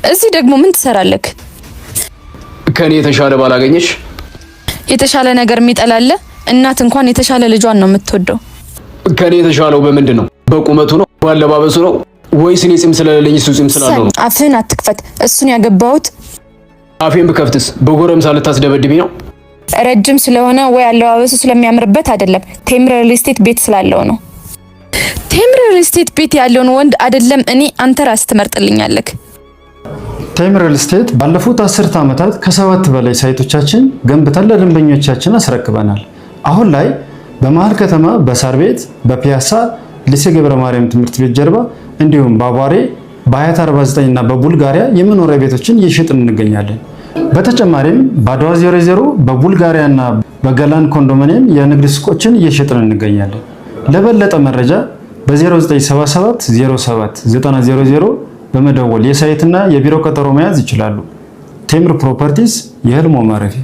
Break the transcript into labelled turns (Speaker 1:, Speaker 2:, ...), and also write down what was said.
Speaker 1: እዚህ ደግሞ ምን ትሰራለህ?
Speaker 2: ከኔ የተሻለ ባላገኘሽ።
Speaker 1: የተሻለ ነገር የሚጠላለ? እናት እንኳን የተሻለ ልጇን ነው የምትወደው።
Speaker 2: ከኔ የተሻለው በምንድን ነው? በቁመቱ ነው? ባለባበሱ ነው? ወይስ እኔ ጺም ስለሌለኝ እሱ ጺም ስላለው ነው?
Speaker 1: አፍህን አትክፈት። እሱን ያገባሁት
Speaker 2: አፌን ብከፍትስ በጎረምሳ ልታስደበድቢ ነው?
Speaker 1: ረጅም ስለሆነ ወይ አለባበሱ ስለሚያምርበት አይደለም። ቴምር ሪል ስቴት ቤት ስላለው ነው። ቴምር ሪል ስቴት ቤት ያለውን ወንድ አይደለም እኔ፣ አንተ ራስህ ትመርጥልኛለህ።
Speaker 3: ቴምር ሪል ስቴት ባለፉት 10 ዓመታት ከሰባት በላይ ሳይቶቻችን ገንብተን ለደንበኞቻችን አስረክበናል። አሁን ላይ በመሃል ከተማ በሳር ቤት፣ በፒያሳ ሊሴ ገብረ ማርያም ትምህርት ቤት ጀርባ እንዲሁም በአቧሬ፣ በአያት 49 እና በቡልጋሪያ የመኖሪያ ቤቶችን እየሸጥን እንገኛለን። በተጨማሪም በአድዋ 00፣ በቡልጋሪያ እና በገላን ኮንዶሚኒየም የንግድ ሱቆችን እየሸጥን እንገኛለን። ለበለጠ መረጃ በ0977 07 900 በመደወል የሳይትና የቢሮ ቀጠሮ መያዝ ይችላሉ። ቴምር ፕሮፐርቲስ፣ የህልሞ ማረፊያ።